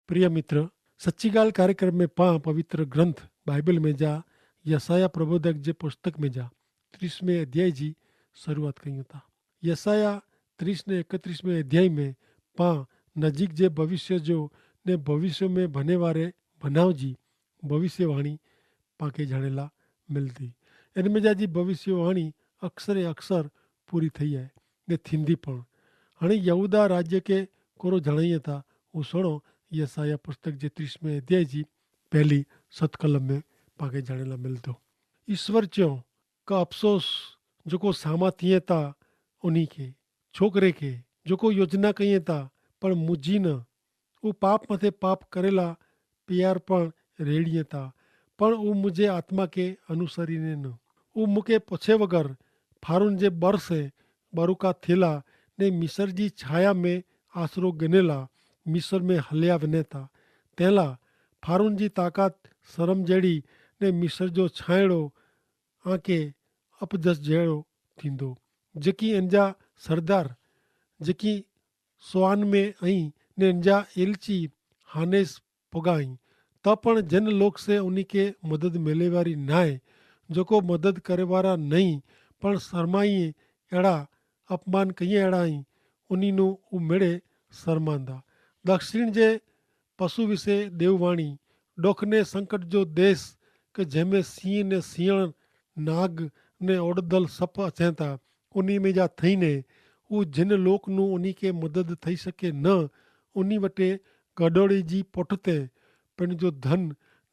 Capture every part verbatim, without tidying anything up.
પ્રિય મિત્ર, સચ્ચી ગાલ કાર્યક્રમ મેં પાં પવિત્ર ગ્રંથ બાઈબલ મેં જા યસાયાહ પ્રબોધક જે પુસ્તક મેં જા ત્રીસ મેં અધ્યાય જી શરૂઆત કહ્યું તા. યસાયાહ ત્રીસ ને એકત્રીસ મેં અધ્યાય મેં પાં નજીક જે ભવિષ્ય જો ને ભવિષ્ય મેં ભનેવારે ભનાવ જી ભવિષ્યવાણી પાંકે જાણેલા મિલતી. એન મેં જા જી ભવિષ્યવાણી અક્ષરે અક્ષર પૂરી થઈ હૈ ને થીંદી પણ. હણે યહૂદા રાજ્ય કે કોરો જણાઈ થા? ઉસણો યસાયાહ પુસ્તક જે ત્રીસ મેં અધ્યાય જી પહેલી સતકલમ મેં પાંકે જાણેલા મિલતો. ઈસ્વર ચ્યો કે અફસોસ જોકો સામા થિયે તા ઉની કે, છોકરે કે જોકો યોજના કહિયે તા પણ મુજી ન ઉપાપ મતે પાપ કરેલા પ્યાર પણ રેડિયે તા પણ ઉમુજે આત્મા કે અનુસરી ને ન ઉમુકે પછે વગર ફારુન જે બરસે બરુકા થેલા ને મિસર જી છાયા મેં આશરો ગનેલા મિસર મેં હલ્યા વેને તા તેલા ફારુન જી તાકાત સરમ જેડી ને મિસર જો છાયડો આંકે અપજસ જેડો થીંદો. જેકી એનજા સરદાર જેકી સોઆન મેં અહીં ને એનજા એલચી હાનેસ પોગાઈ. તો પણ જેન લોક સે ઉની કે મદદ મેલેવારી નાય જોકો મદદ કરેવારા નહીં પણ સરમાઈ એડા અપમાન કઈ એડા અહીં ઉની નું ઉમેડે સરમાન દા. દક્ષિણ જે પશુ વિશે દેવવાણી ડોખને સંકટ જો દેશ કે જેમે સિંહ ને સિંહ નાગ ને ઓડદલ સપ અચેતા ઉની મેં જા થઈ ને ઉ જેન લોક નું ઉની કે મદદ થઈ શકે ન ઉની વટે ગડોડે જી પોઠ તે પેનજો ધન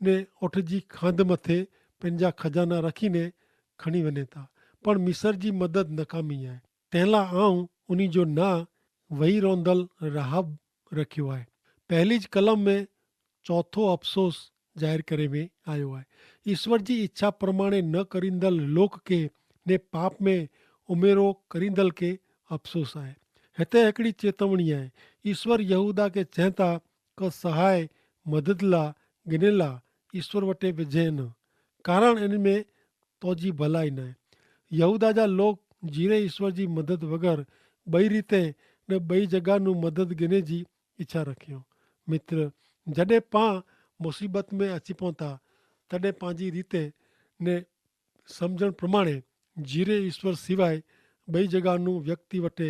ને ઓઠ જી ખાંધ મતે પેનજા ખજાના રખી ને ખણી વને તા. પણ મિસર જી મદદ નકામી આય. તેલા આઉં ઉની જો ના વહી રોંધલ રાહબ રખ્યો આય. પહેલી જ કલમ મેં ચોથો અફસોસ જાહેર કરે મેં આયો આય. ઈસ્વર જી ઇચ્છા પ્રમાણે ન કરીંદલ લોક કે ને પાપ મેં ઉમેરો કરીંદલ કે અફસોસ આય. હેતા હેકડી ચેતવણી આય. ઈસ્વર યહૂદા કે ચેંતા કે સહાય મદદલા ગિનેલા ઈસ્વર વટે વિજય ન કારણ એન મેં તોજી ભલાઈ નાય. યહૂદા જા લોક જીરે ઈસ્વર જી મદદ વગર બઈ રીતે ને બઈ જગાનું મદદ ગિને જી ઇચ્છા રખ્યો. મિત્ર, જડે પાં મુસીબત મેં અચી પોતા તડે પાંજી રીતે ને સમઝણ પ્રમાણે જીરે ઈસ્વર સિવાય બઈ જગાનું વ્યક્તિ વટે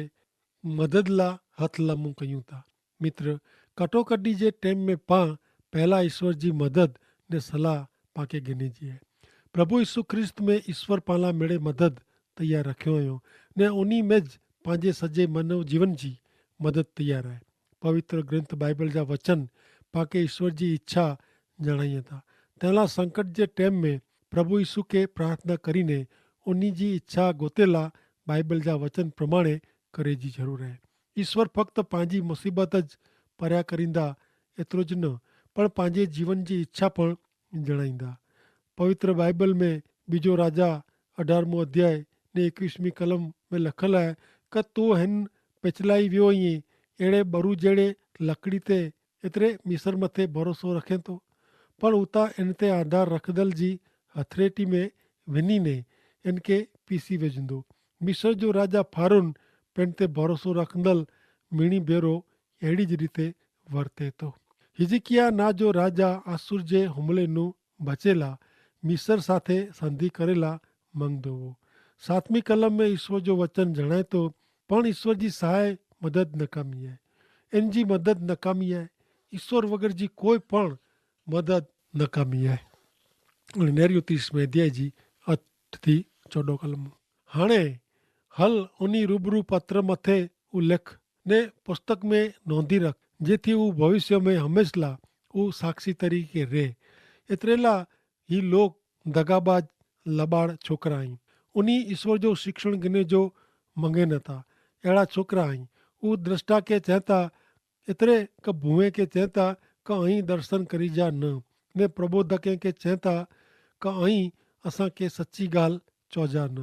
મદદલા હથ લમું કહ્યું તા. મિત્ર, કટોકટી જે ટેમ મેં પાં પહેલા ઈસ્વર જી મદદ ને સલાહ પાંકે ગિને જી હૈ. પ્રભુ ઈસુ ખ્રિસ્ત મેં ઈસ્વર પાંલા મેળે મદદ તૈયાર રખ્યો હૈં ને ઉની મેં જ પાંજે સજે માનવ જીવન જી મદદ તૈયાર હૈ. પવિત્ર ગ્રંથ બાઈબલ જા વચન પાંકે ઈસ્વર જી ઇચ્છા જણાઈ થા. તેના સંકટ જે ટેમ મેં પ્રભુ ઈસુ કે પ્રાર્થના કરીને ઉની જી ઇચ્છા ગોતેલા બાઈબલ જા વચન પ્રમાણે કરે જી જરૂર હૈ. ઈસ્વર ફક્ત પાંજી મુસીબત જ પર્યા કરીંદા એતરો જ ન પણ પાંજે જીવન જી ઇચ્છા પણ જણાઈંદા. પવિત્ર બાઈબલ મેં બીજો રાજા અઢારમો અધ્યાય ને એકવીસમી કલમ મેં લખલ હૈ, કે તું હેન પેચલાઈ વ્યો અહીં એડે બરુ જેડે લકડી તે એતરે મિસર મતે ભરોસો રખેં તો. પણ ઉતા એન તે આધાર રખદલ જી હથરેટી મેં વિની ને એન કે પીસી વેજંદો. મિસર જો રાજા ફારુન પેન તે ભરોસો રખદલ મિણી ભેરો એડી જ રીતે વર્તે તો. હિઝકિયા ના જો રાજા આસુર જે હુમલે નું બચેલા મિસર સાથે સંધિ કરેલા મંગ દોવો. સાતમી કલમ મેં ઈસ્વર જો વચન જણાયતો, પણ ઈસ્વર જી સહાય મદદ નકામી હૈ. એન જી મદદ નકામી હૈ. ઈસ્વર વગર જી કોઈ પણ મદદ નકામી હૈ. નેર્યુ ત્રીસ મેં અધ્યાય જી અઠ થી ચોડો કલમ. હાણે હલ ઉની રૂબરૂ પત્ર મતે ઉલ્લેખ ને પુસ્તક મેં નોંધી રખ, જેથી ઉં ભવિષ્ય મેં હમેંશલા ઉં સાક્ષી તરીકે રહે. એતરેલા હી લોક દગાબાજ લબાડ છોકરા હૈં. ઉની ઈસ્વર જો શિક્ષણ ગિને જો મંગે નતા. એડા છોકરા હૈં. ઉં દ્રષ્ટા કે ચેંતા એતરે કે ભૂએ કે ચેંતા કે અહીં દર્શન કરી જા ન, ને પ્રબોધકે કે ચેંતા કે અહીં અસાં કે સચ્ચી ગાલ ચોજા ન,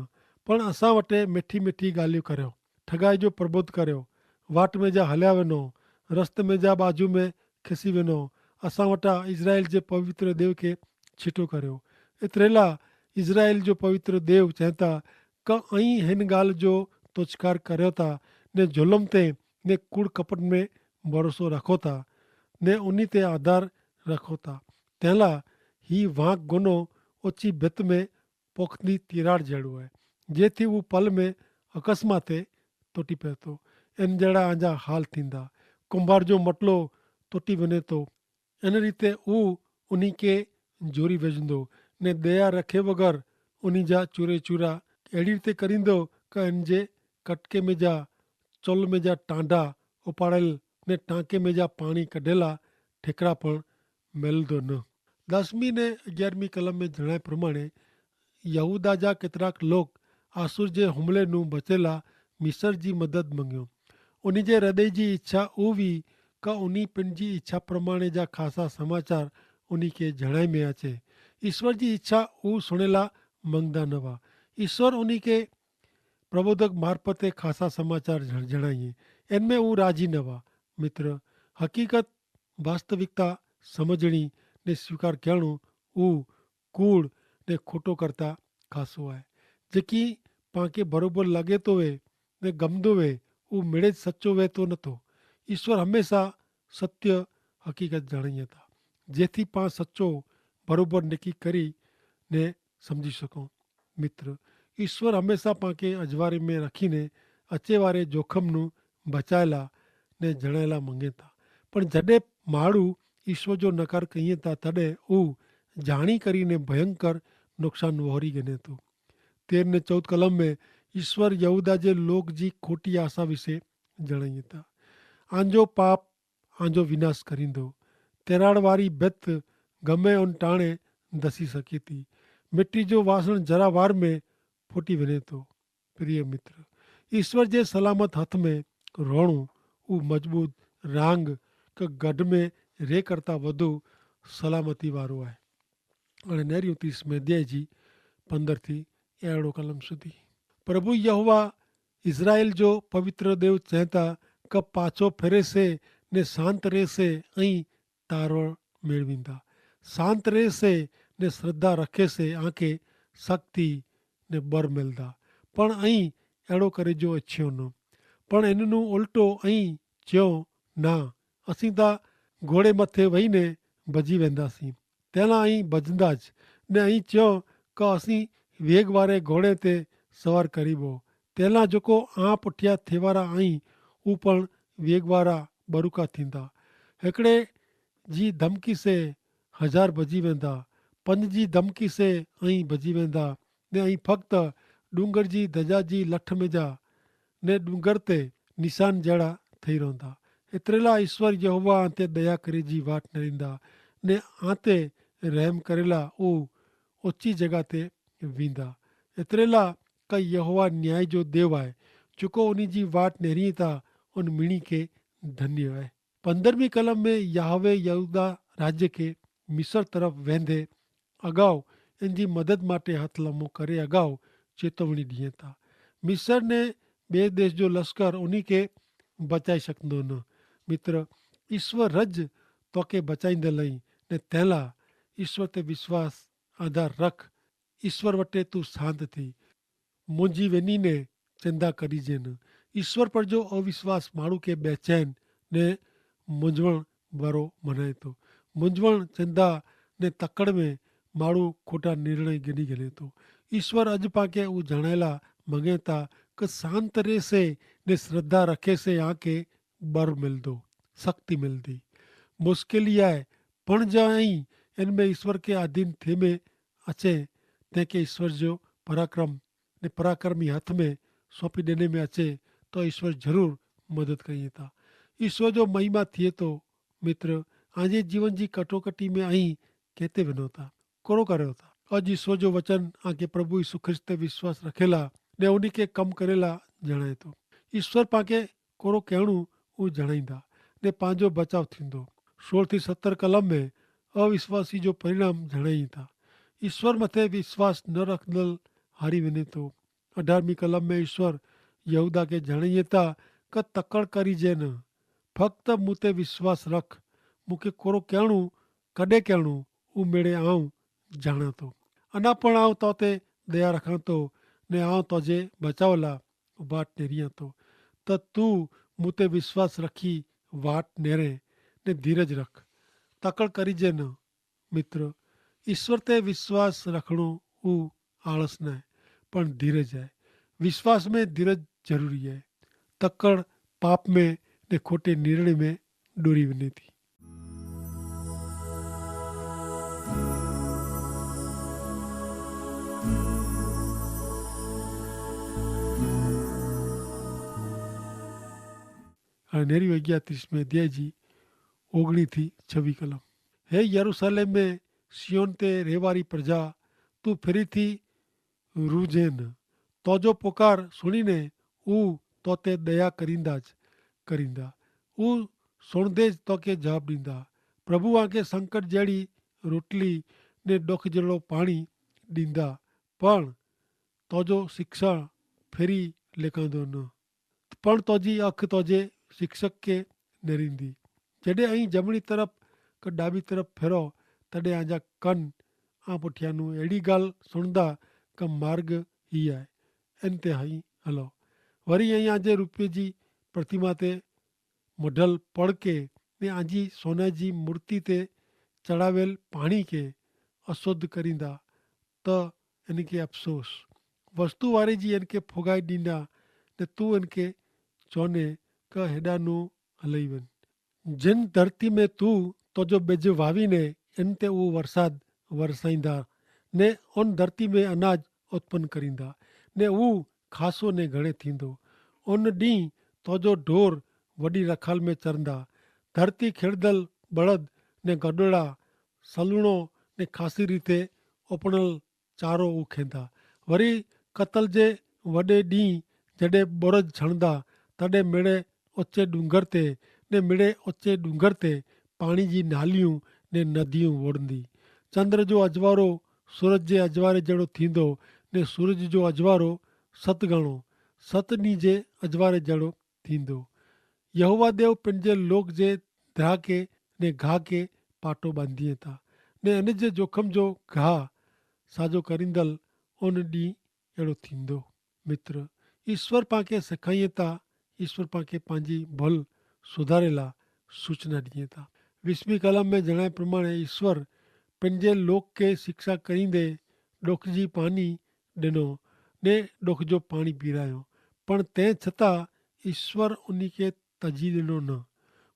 પણ અસાં વટે મેઠી મેઠી ગાલિયું કર્યો, ઠગાઈ જો પ્રબોધ કર્યો, વાટ મેં જા હલ્યા વેનો, રસ્ત મેં જા બાજુ મેં ખેસી વેનો, અસાં વટા ઇઝરાયેલ જે પવિત્ર દેવ કે છીટો કર્યો. એતરેલા ઇઝરાયેલ જો પવિત્ર દેવ ચેંતા કે અહીં હેન ગાલ જો તોચકાર કર્યો તા, ને જોલમ તે ને કુડ કપટ મેં ભરોસો રાખો તા. ને ઉની તે આધાર રખો થા. તેલા હી વાંક ગોનો ઓચી ભેત મેં પોખની તિરાડ જેડો હૈ, જેથી ઉં પલ મેં અકસ્માતે તોટી પહેતો. એન જેડા આંજા હાલ થીંદા. કુંભાર જો મટલો તોટી વને તો એન રીતે ઉં ઉની કે જોરી વેજંદો, ને દયા રખે વગર ઉની જા ચૂરે ચૂરા એડી રીતે કરીંદો કે એન જે કટકે મેં જા ચોલ મેં જા ટાંડા ઉપાડેલ ને ટાંકે મેં જા પાણી કઢેલા ઠેકડા પણ મેલદો ન. દસમી ને અગિયારમી કલમ મેં જણાય પ્રમાણે યહૂદા જા કેતરાક લોક આસુર જે હુમલે નું બચેલા મિસર જી મદદ મંગ્યો. ઉની જે હૃદય જી ઇચ્છા ઉવી કા ઉની પિંડ જી ઇચ્છા પ્રમાણે જા ખાસા સમાચાર ઉની કે જણાય મેં આચે. ઇશ્વર જી ઇચ્છા ઉવ સુણેલા મંગદા નવા. ઇશ્વર ઉની કે પ્રબોધક મારફતે ખાસા સમાચાર જણાઈએ. એન મેં ઉવ રાજી નવા. મિત્ર, હકીકત વાસ્તવિકતા સમઝણી ને સ્વીકાર કહેણું ઉવ કૂડ ને ખોટો કરતા ખાસો આય. જેકી પાંકે ભરોબર લગે તો વે ને ગમદો વે ઉવ મેળે જ સચો વે તો નતો. ઈસ્વર હમેંસા સત્ય હકીકત જાણી હતા, જેથી પાં સચો ભરોબર નેકી કરી ને સમઝી શકો. મિત્ર, ઈસ્વર હમેંસા પાંકે અજવારી મેં રખી ને અચેવારે જોખમનું બચાયેલા ને જણાયેલા મંગેતા. પણ જડે માડૂ ઈસ્વર જો નકાર કહિએ તા તદે ઉવ જાણી કરી ને ભયંકર નુકસાન વહોરી ગને તો. તેર ને ચૌદ કલમ મેં ઈસ્વર યહૂદા જે લોક જી ખોટી આશા વિશે જણાઈ થા. આંજો પાપ આંજો વિનાશ કરીંદો. તેરાડવારી ભેત ગમે ઉન ટાણે દસી સકી થી. મિટ્ટી જો વાસણ જરાવાર મેં ફોટી વને તો. પ્રિય મિત્ર, ઈસ્વર જે સલામત હાથ મેં રોણું ઉં મજબૂત રાંગ કે ગઢ મેં રે કરતા વધુ સલામતી વારો આય. અને નેરી ઉતી સ્મેધ્યાય જી પંદર થી એડો કલમ સુધી. પ્રભુ યહોવા ઇઝરાયેલ જો પવિત્ર દેવ ચેંતા કે પાછો ફેરે સે ને શાંત રહે સે, અહીં તારો મેળવીંદા. શાંત રહે સે ને શ્રદ્ધા રખે સે આંખે શક્તિ ને બર મેલદા. પણ અહીં એડો કરે જો અચ્છો ન. પણ એનનું ઉલટો અહીં ચ્યો ના, અસી તા ઘોડે મતે વહી ને ભજી વેંદા સી. તેલા અહીં ભજંદા જ ને અહીં ચ્યો કે અસી વેગ વારે ઘોડે તે સવાર કરીબો. તેલા જોકો આપ ઉઠ્યા થેવારા અહીં ઉપણ વેગ વારા બરુકા થીંદા. હેકડ઼ે જી ધમકી સે હજાર ભજી વેંદા. પન જી ધમકી સે અહીં ભજી વેંદા. ને અહીં ફક્ત ડુંગર જી ધજા જી લઠ મેં જા ને ડુંગર તે નિશાન જેડા થઈ રોંધા. એતરેલા ઈસ્વર યહોવા આંતે દયા કરે જી વાટ નરીંદા ને આંતે રહેમ કરેલા ઉ ઓચી જગા તે વીંદા. એતરેલા કઈ યહોવા ન્યાય જો દેવ આય. ચુકો ઉની જી વાટ નરીંદા ઉન મિણી કે ધન્ય આય. પંદ્રહમી કલમ મેં યહાવે યહૂદા રાજ્ય કે મિસર તરફ વેંધે અગાઉ એનજી મદદ માટે હાથ લમો કરે અગાઉ ચેતવણી દિયે તા. મિસર ને બે દેશ જો લશ્કર ઉની કે બચાઈ શકતો ન. મિત્ર, ઈસ્વર રજ તોકે બચાઈ દે લઈ ને તેલા ઈસ્વર તે વિશ્વાસ આધાર રખ. ઈસ્વર વટે તું શાંત થી મુઝે વેની ને ચેંદા કરી જેન. ઈસ્વર પર જો અવિશ્વાસ માણૂ કે બેચેન ને મુઝવણ ભરો મનાય તો. મુઝવણ ચેંદા ને તકડ મેં માણૂ ખોટા નિર્ણય ગની ગને તો. ઈસ્વર અજ પાંકે ઉજાણાયેલા મંગેતા કે શાંત રહેશે ને શ્રદ્ધા રખેશે આંકે બર મિલદો, શક્તિ મિલદી. મુશ્કેલી આય પણ જા અહીં એન મેં ઈસ્વર કે આધીન થેમે અચે, તેંકે ઈસ્વર જો પરાક્રમ ને પરાક્રમી હાથ મેં સોંપી દેને મેં અચે, તો ઈસ્વર જરૂર મદદ કઈ થા. ઈસ્વર જો મહિમા થિયે તો. મિત્ર, આજે જીવન જી કટોકટી મેં અહીં કહેતે વિનો થા, કોરો કરે થા. અજ ઈસ્વર જો વચન આગે પ્રભુ ઈસુ ખ્રિસ્ત વિશ્વાસ રખેલા ને ઉની કે કમ કરેલા જણાયતો. ઈસ્વર પાંકે કોરો કહેણું ઉં જણાઈદા ને પાંજો બચાવ થીંદો. સોળ થી સત્તર કલમ મેં અવિશ્વાસી જો પરિણામ જણાઈદા. ઈસ્વર મતે વિશ્વાસ ન રખદલ હારી વેને તો. અઢારમી કલમ મેં ઈસ્વર યહૂદા કે જણાઈતા કે તકડ કરી જે ન, ફક્ત મુતે વિશ્વાસ રખ. મુકે કોરો કહેણું કદે કહેણું ઉમેડે આઉં જાણાતો. અના પણ આઉં તો તે દયા રખાતો ને આઉં તો જે બચાવલા વાટ નેરિયાતો. તો તું મુતે વિશ્વાસ રખી વાટ નેરે ને ધીરજ રખ. તકડ કરી જે ન. મિત્ર, ઈસ્વર તે વિશ્વાસ રખણો ઉ આળસ નાય, પણ ધીરજ આય. વિશ્વાસ મેં ધીરજ જરૂરી આય. તકડ પાપ મેં ને ખોટે નિર્ણય મેં ડોરી વને થી. અને નેરી વૈગિયા ત્રીસ મેં અધ્યાય જી ઓગણી થી છવી કલમ. હે યરૂસાલેમ મેં સિયોન તે રહેવારી પ્રજા, તું ફિરી થી રૂજે ન. તોજો પોકાર સુણી ને ઉ તોતે દયા કરીંદા જ કરીંદા. ઉ સુણદે જ તોકે જવાબ દીંદા. પ્રભુ આંકે સંકટ જેડી રોટલી ને ડોખ જેડો પાણી દીંદા, પણ તોજો શિક્ષણ ફેરી લેકાંદો ન. પણ તોજી અખ તોજે શિક્ષક કે નેરીંદી. જડે અહીં જમણી તરફ કે ડાબી તરફ ફેરો, તડે આંજા કન આંપુઠિયાનું એડી ગાલ સુણદા કે માર્ગ હી આય, એન તે હી હલો. વરી અહીં આંજે રૂપે જી પ્રતિમા તે મઢલ પડ કે ને આંજી સોના જી મૂર્તિ તે ચડાવેલ પાણી કે અશુદ્ધ કરીંદા, તો એન કે અફસોસ. વસ્તુ વારે જી એન કે ફોગાઈ દીંદા, ને તું એન કે ચોને કે હેડાનું હલઈવન. જેન ધરતી મેં તું તોજો બેજ વાવી ને એન તે ઉં વરસાદ વરસાઈંદા, ને ઓન ધરતી મેં અનાજ ઉત્પન કરીંદા, ને ઉં ખાસો ને ઘણે થીંદો. ઓન દી તોજો ઢોર વડી રખાલ મેં ચરંદા. ધરતી ખેડદલ બળદ ને ગડોડા સલૂણો ને ખાસી રીતે ઓપણલ ચારો ઉખેંદા. વરી કતલ જે વડે દી જડે બોરજ છણદા, તડે મેડે ઓચ્ચે ડુંગર તે ને મેડે ઓચ્ચે ડુંગર તે પાણી જી નાલિયું ને નદિયું વોડંદી. ચંદ્ર જો અજવારો સૂરજ જે અજવારે જેડો થીંદો, ને સૂરજ જો અજવારો સત ગણો સત ની જે અજવારે જેડો થીંદો. યહોવા દેવ પન જે લોક જે ધ્રાકે ને ઘાકે પાટો બાંધી થા, ને અને જે જોખમ જો ઘા સાજો કરીંદલ ઓન દી એડો થીંદો. મિત્ર, ઈસ્વર પાંકે સેખાઈ થા. ઈસ્વર પાંકે પાંજી ભલ સુધારેલા સૂચના દિયે થા. વિશ્વી કલમ મેં જણાય પ્રમાણે ઈસ્વર પન જે લોક કે શિક્ષા કરીંદે ડોખજી પાણી ડેનો ને ડોખજો પાણી પીરાયો. પણ તે છતાં ઈસ્વર ઉની કે તજી ડેનો ન.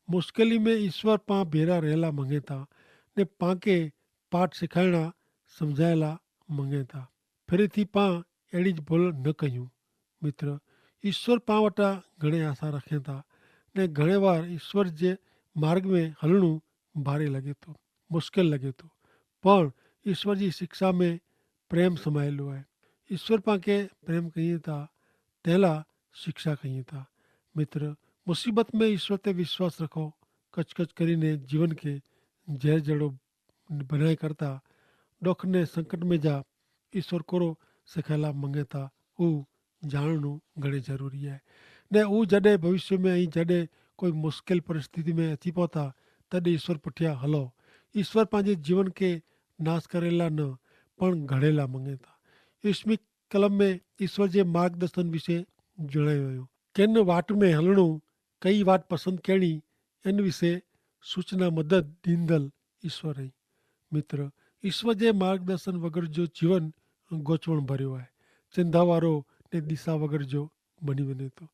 મુશ્કેલી મેં ઈસ્વર પાં ભેરા રહેલા મંગેતા ને પાંકે પાઠ સિખાયણા સમઝાયેલા મંગેતા. ફિરેથી પાં એડી જ ભલ ન કહ્યું. મિત્ર, ઈસ્વર પાં વટા ઘણે આશા રાખેતા ને ઘણે વાર ઈસ્વર જે માર્ગ મેં હલણું ભારે લગેતો, મુશ્કેલ લગેતો. પણ ઈસ્વર જી શિક્ષા મેં પ્રેમ સમાયેલો હૈ. ઈસ્વર પાંકે પ્રેમ કહિએ તા તેલા શિક્ષા કહિએ તા. મિત્ર, મુસીબત મેં ઈસ્વર તે વિશ્વાસ રખો. કચકચ કરીને જીવન કે જેર જેડો બનાઈ કરતા ડોખને સંકટ મેં જા ઈસ્વર કોરો સખેલા મંગેતા ઉ જાણનું ઘણી જરૂરી હૈ. ને ઉ જડે ભવિષ્ય મેં અહીં જડે કોઈ મુશ્કેલ પરિસ્થિતિ મેં અચી પોતા તદે ઈસ્વર પઠ્યા હલો. ઈસ્વર પાંજે જીવન કે નાસ કરેલા ન પણ ઘડેલા મંગેતા. ઈસ્વી કલમ મેં ઈસ્વર જે માર્ગદર્શન વિશે જણાયો વયો. કેન વાટ મેં હલણું, કઈ વાટ પસંદ કેણી, એન વિશે સૂચના મદદ દીંદલ ઈસ્વર હૈ. મિત્ર, ઈસ્વર જે માર્ગદર્શન વગર જો જીવન ગોચવણ ભર્યો હૈ. ચિંધાવારો ને દિશા વગર જો બની વને તો.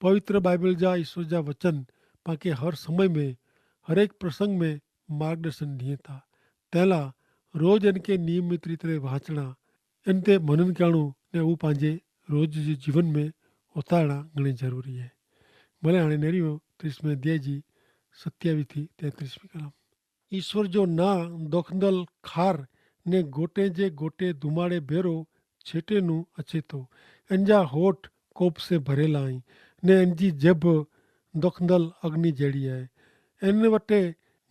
પવિત્ર બાઈબલ જા ઈસ્વર જા વચન પાંકે હર સમય મેં હરેક પ્રસંગ મેં માર્ગદર્શન દિયે તા. તેલા રોજ એનકે નિયમિત રીતે વાંચણા એન તે મનન કહેણું ને ઉપાંજે રોજ જે જીવન મેં ઉતારણા ઘણી જરૂરી હૈ. ભલે હાણે નેરી ત્રીસ મેં અધ્યાય જી સત્યાવી થી તેત્રીસ મેં કલમ. ઈસ્વર જો ના દોખંદલ ખાર ને ગોટે જે ગોટે ધુમાડે ભેરો છેટે નું અછેતો. એનજા હોઠ કોપ સે ભરેલા હૈં ને એનજી જેભ દોખંદલ અગ્નિ જેડી હૈ. એન વટે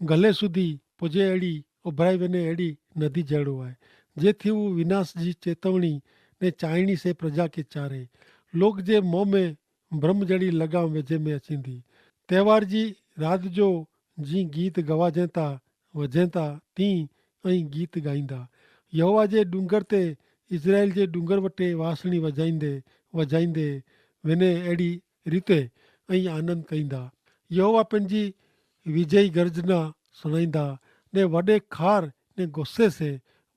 ગલે સુધી પોજે એડી ઉભરાઈ વેને એડી નદી જેડો હૈ. જેથી ઉં વિનાશ જી ચેતવણી ને ચાઈણી સે પ્રજા કે ચારે. લોક જે મોં મેં બ્રહ્મ જેડી લગામ વેજે મેં અચીંદી. તહેવાર જી રાત જો જી ગીત ગવાજેતા વજેતા તી અહીં ગીત ગાઈંદા. યહોવા જે ડુંગર તે ઇઝરાયેલ જે ડુંગર વટે વાસણી વજાઈંદે વજાઈંદે વેને એડી રીતે અહીં આનંદ કઈંદા. યહોવા પન જી વિજય ગર્જના સુણાઈંદા, ને વડે ખાર ને ગોસે સે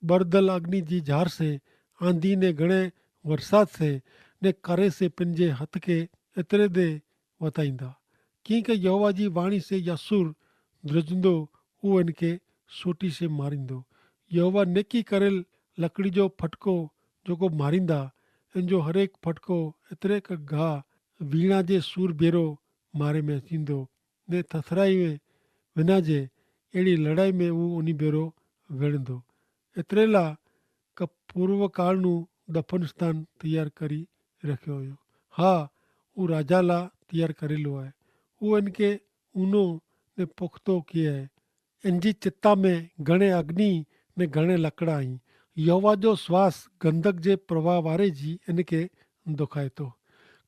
બરદલ અગ્નિ જી ઝાર સે આંધી ને ગણે વરસાદ સે ને કરે સે પન જે હત કે એતરે દે વતાઈંદા. કિંકે યહોવા જી વાણી સે યાસુર દ્રજંદો ઉહ એન કે સોટી સે મારીંદો. યહોવા નેકી કરેલ લકડી જો ફટકો જોકો મારીંદા, એન જો હરેક ફટકો એતરે કે ગાહ વીણા જે સૂર ભેરો મારે મેં અચીંદો, ને થથરાઈ મેં વેના જે એડી લડાઈ મેં ઉહ ઉની ભેરો વેણંદો. એતરેલા કે પૂર્વકાળનું દફનસ્થાન તૈયાર કરી રાખ્યો હોયો. હા, ઉહ રાજાલા તૈયાર કરેલો આય. ઉહ એન કે ઉનો ને પોખતો કિયા હૈ. એનજી ચિત્તા મેં ઘણે અગ્નિ ને ઘણે લકડા અહીં. યહોવા જો શ્વાસ ગંધક જે પ્રવાહ વારે જી એન કે દોખાય તો.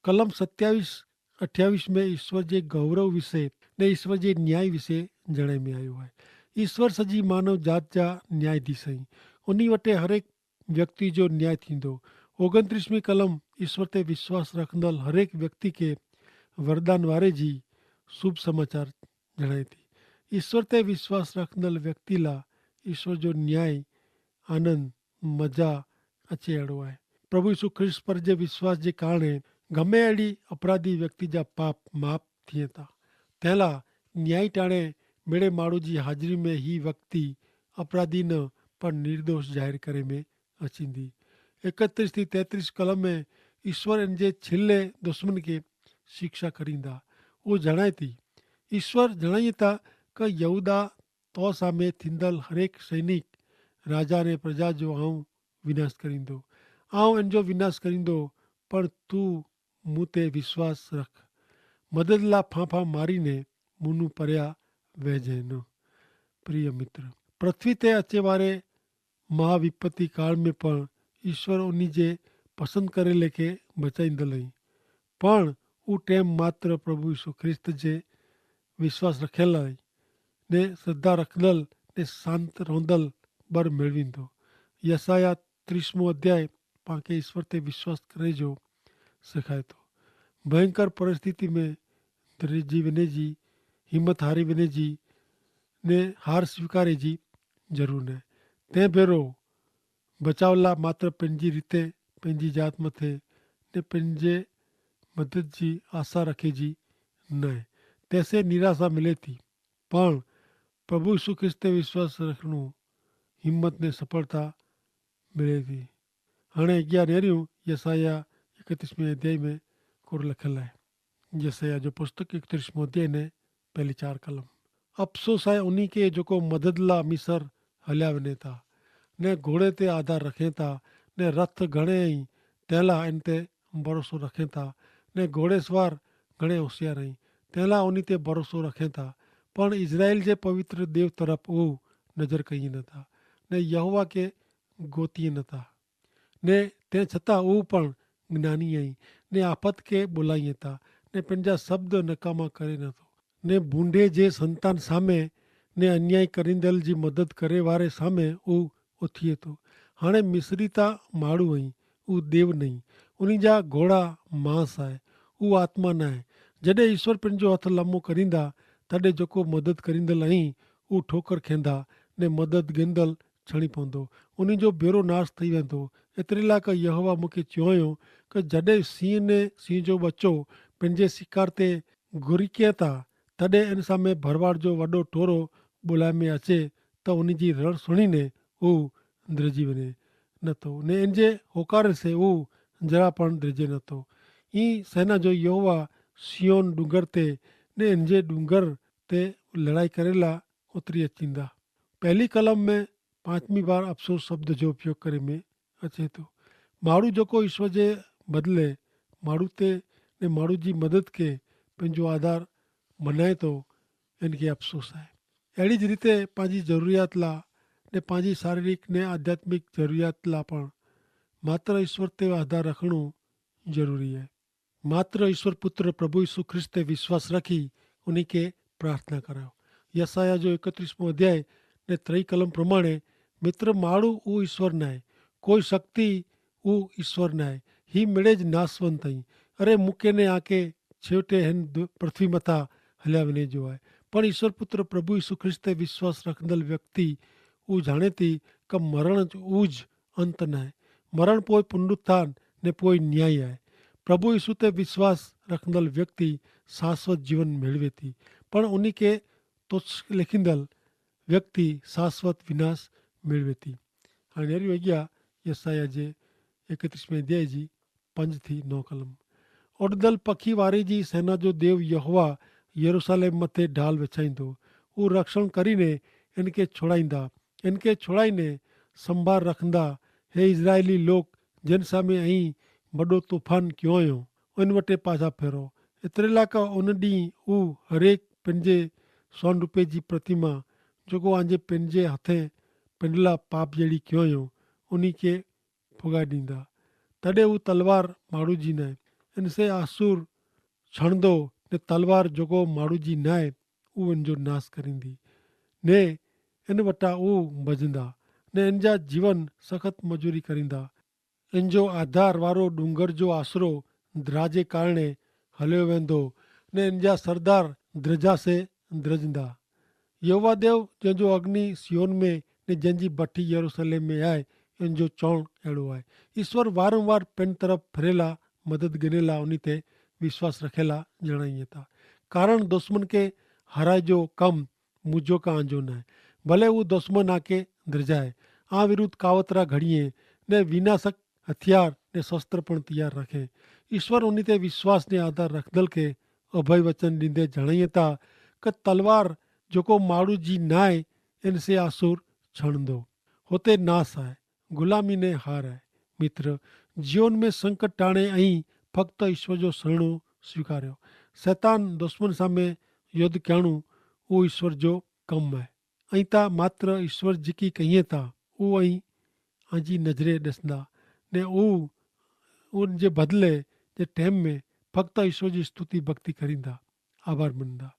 કલમ સત્યાવિશ અઠ્યાવિશ મેં ઈસ્વર જે ગૌરવ વિશે ને ઈસ્વર જે ન્યાય વિશે જણાઈ મેં આયો હૈ. ઈસ્વર સજી માનવ જાત જા ન્યાયાધીશ અહીં. ઉની વટે હરેક વ્યક્તિ જો ન્યાય થીંદો. ઓગણત્રીસમી કલમ ઈસ્વર તે વિશ્વાસ રાખંદલ હરેક વ્યક્તિ કે વરદાન વારે જી શુભ સમાચાર જણાય થી. ઈસ્વર તે વિશ્વાસ રાખંદલ વ્યક્તિ લા ઈસ્વર જો ન્યાય આનંદ મજા અચે એડો આય. પ્રભુ ઈસુ ખ્રિસ્ત પર જે વિશ્વાસ જે કારણે ગમે એડી અપરાધી વ્યક્તિ જા પાપ માફ થિયે તા. તેલા ન્યાયી ટાણે મેળે માળુ જી હાજરી મેં હી વ્યક્તિ અપરાધી ન પણ નિર્દોષ જાહેર કરે મેં અચિંદી. એકત્રીસ થી તેત્રીસ કલમ મેં ઈસ્વર એન જે છેલ્લે દુશ્મન કે શિક્ષા કરીંદા. ઉહ જણાયતી ઈસ્વર જણાયતા કે યહૂદા તો સામે થીંદલ હરેક સૈનિક રાજા ને પ્રજા જો આઉં વિનાશ કરીંદો. આઉં એન જો વિનાશ કરીંદો. પણ તું મુતે વિશ્વાસ રખ. મદદલા ફાંફા મારીને મુનું પર્યા વહેજે ન. પ્રિય મિત્ર, પૃથ્વી તે અચેવારે મહાવિપત્તિ કાળ મેં પણ ઈસ્વર ઉની જે પસંદ કરેલે કે બચાઈંદલ હૈં. પણ ઉ ટેમ માત્ર પ્રભુ ઈસુ ખ્રિસ્ત જે વિશ્વાસ રખેલા હૈં ને શ્રદ્ધા રખદલ ને શાંત રોંદલ બર મેળવીંદો. યસાયાહ ત્રીસમો અધ્યાય પાંકે ઈસ્વર તે વિશ્વાસ કરે જો સિખાયતો. ભયંકર પરિસ્થિતિ મેં ધરી જીવને જી હિંમત હારી વિને જી ને હાર સ્વીકારે જી જરૂર નાય. તે ભેરો બચાવલા માત્ર પૈનજી રીતે પૈનજી જાત મતે ને પૈનજે મદદ જી આશા રખે જી નાય. તેસે નિરાશા મિલે થી. પણ પ્રભુ ઈસુ ખ્રિસ્ત તે વિશ્વાસ રખનું હિંમત ને સફળતા મિલે થી. હણે અગિયા નેર્યું યસાયાહ એકત્રીસમે અધ્યાય મેં કોર લખેલા હૈ. યસાયાહ જો પુસ્તક એકત્રીસમે અધ્યાય ને પહેલી ચાર કલમ. અફસોસ હૈ ઉની કે જોકો મદદલા મિસર હલ્યા વેને થા ને ઘોડે તે આધાર રખે થા ને રથ ઘણે હૈં તેલા એન તે ભરોસો રખે થા ને ઘોડેસવાર ઘણે હોશિયાર હૈં તેલા ઉની તે ભરોસો રખે થા. પણ ઇઝરાયેલ જે પવિત્ર દેવ તરફ ઉહ નજર કઈ ન થા ને યહોવા કે ગોતી ન થા. ને તે છતાં ઉહ પણ જ્ઞાની અહીં ને આફત કે બોલાઈ હતા ને પેનજા શબ્દ નકામા કરે નતો. ને ભૂંડે જે સંતાન સામે ને અન્યાય કરીંદલ જી મદદ કરે વારે સામે ઉહ ઓથી હતો. હાણે મિસરી તા માડૂ અહીં ઉહ દેવ નહીં. ઉની જા ઘોડા માંસ આય ઉહ આત્મા નાય. જડે ઈસ્વર પેનજો હથ લમો કરીંદા તડે જોકો મદદ કરીંદલ અહીં ઉહ ઠોકર ખેંદા ને મદદ ગેંદલ છણી પોંદો. ઉની જો ભેરો નાસ થઈ વેંદો. એતરેલા કે યહોવા મુખે ચ્યોંયો કે જડે સિંહ ને સિંહ જો બચ્ચો પેનજે સિકાર તે ગોરી કેતા તદે એન સામે ભરવાડ જો વડો ટોરો બોલાય મેં અચે તો ઉની જી રડ સુણીને ઉહ દ્રજી વેને નતો ને એન જે હોકારે સે ઉહ જરા પણ દ્રજે નતો. ઈ સેના જો યહોવા સિયોન ડુંગર તે ને એન જે ડુંગર તે લડાઈ કરેલા ઉતરી અચીંદા. પહેલી કલમ મેં પાંચમી વાર અફસોસ શબ્દ જો ઉપયોગ કરે મેં અચેતો. માડૂ જોકો ઈસ્વર જે બદલે માડૂ તે ને માડૂ જી મદદ કે પેનજો આધાર મનાયતો એન કે અફસોસ આય. એડી જ રીતે પાંજી જરૂરિયાત લા ને પાંજી શારીરિક ને આધ્યાત્મિક જરૂરિયાત લા પણ માત્ર ઈસ્વર તે આધાર રખણો જરૂરી હૈ. માત્ર ઈસ્વર પુત્ર પ્રભુ ઈસુ ખ્રિસ્ત તે વિશ્વાસ રખી ઉની કે પ્રાર્થના કરાયો. યસાયાહ જો એકત્રીસમો અધ્યાય ને ત્રય કલમ પ્રમાણે મિત્ર માડૂ ઉ ઈસ્વર નાય કોઈ શક્તિ ઉ ઈસ્વર નાય. હી મેડે જ નાસવંત અહીં. અરે મુકે ને આકે છેવટે હેન પૃથ્વી મતા હલ્યા વેને જો આય. પણ ઈસવ પુત્ર પ્રભુ ઈસુ ખ્રિસ્ત તે વિશ્વાસ રખંદલ વ્યક્તિ ઉજાણે તી કે મરણ ઉજ અંત નાય. મરણ પોય પુનરુત્થાન ને પોય ન્યાય આય. પ્રભુ ઈસુ તે વિશ્વાસ રખંદલ વ્યક્તિ શાશ્વત જીવન મેળવે તી, પણ ઉની કે તોછ લેખીંદલ વ્યક્તિ શાશ્વત વિનાશ મેળવે તી. હાણે નેરી વૈગિયા યસાયાહ જે એકત્રીસમે દેહ જી પંજ થી નોકલમ. ઓડદલ પખી વારે જી સેના જો દેવ યહોવા યરુસાલેમ મતે ઢાલ વેચાઈંદો. ઉહ રક્ષણ કરીને એનકે છોડાઈંદા, એનકે છોડાઈને સંભાર રખંદા. હે ઇઝરાયેલી લોક, જેન સામે અહીં બડો તોફાન ક્યોંયો, એન વટે પાછા ફેરો. એતરેલા કા ઓન દી ઉહ હરેક પેનજે સોન રૂપે જી પ્રતિમા જોકો આજે પેનજે હથે પેનલા પાપ જેડી ક્યોંયો, ઉની કે ફુગાઈ દીંદા. તદે ઉં તલવાર માડૂ જી નાય એન સે આસુર છણદો, ને તલવાર જોકો માડૂ જી નાય ઉં એન જો નાસ કરીંદી. ને એન વટા ઉં બજંદા, ને એન જા જીવન સખત મજૂરી કરીંદા. એન જો આધાર વારો ડુંગર જો આશરો દ્રાજે કારણે હલ્યો વેંદો, ને એન જા સરદાર દ્રજા સે દ્રજંદા. યહોવા દેવ જેન જો અગ્નિ સિયોન મેં ને જેન જી ભઠી યરુસલેમ મેં આય, એન જો ચોણ એડો આય. ઈસ્વર વારંવાર પેન તરફ ફરેલા મદદ ગનેલા ઉની તે વિશ્વાસ રખેલા જણાઈ હતા. કારણ દુશ્મન કે હરાય જો કમ મુજો કા આંજો નાય. ભલે ઉં દુશ્મન આકે દ્રજાય, આ વિરુદ્ધ કાવતરા ઘડિયે ને વિનાશક હથિયાર ને શસ્ત્ર પણ તૈયાર રખે. ઈસ્વર ઉની તે વિશ્વાસ ને આધાર રખદલ કે અભય વચન દીધે જણાઈ હતા કે તલવાર જોકો માડૂ જી નાય એન સે આસુર છણદો, હોતે નાસ આય, ગુલામી ને હાર આય. મિત્ર, જીવન મેં સંકટ ટાણે અહીં ફક્ત ઈસ્વર જો સરણો સ્વીકાર્યો. સૈતાન દુશ્મન સામે યોદ્ધ કહેણું ઉં ઈસ્વર જો કમ આય. અહીં તા માત્ર ઈસ્વર જીકી કહિયે તા ઉં અહીં આજી નજરે દસંદા, ને ઉં ઉન જે બદલે જે ટેમ મેં ફક્ત ઈસ્વર જી સ્તુતિ ભક્તિ કરીંદા, આભાર મનંદા.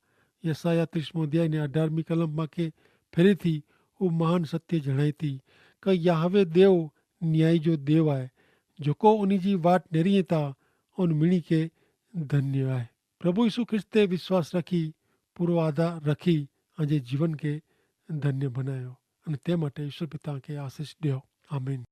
યસાયાહ ત્રીસમો અધ્યાય ને અઢારમી કલમ માં કે ફેરી થી ઉં મહાન સત્ય જણાઈ તી કે યાહવે દેવ ન્યાયી જો દેવ આય. જોકો ઉની જી વાટ નેરી તા ઉન મિણી કે ધન્ય આય. પ્રભુ ઈસુ ખ્રિસ્ત તે વિશ્વાસ રખી પૂરો આધાર રખી આજે જીવન કે ધન્ય ભનાયો. અને તે માટે ઈસુ પિતા કે આશીસ દ્યો. આમીન.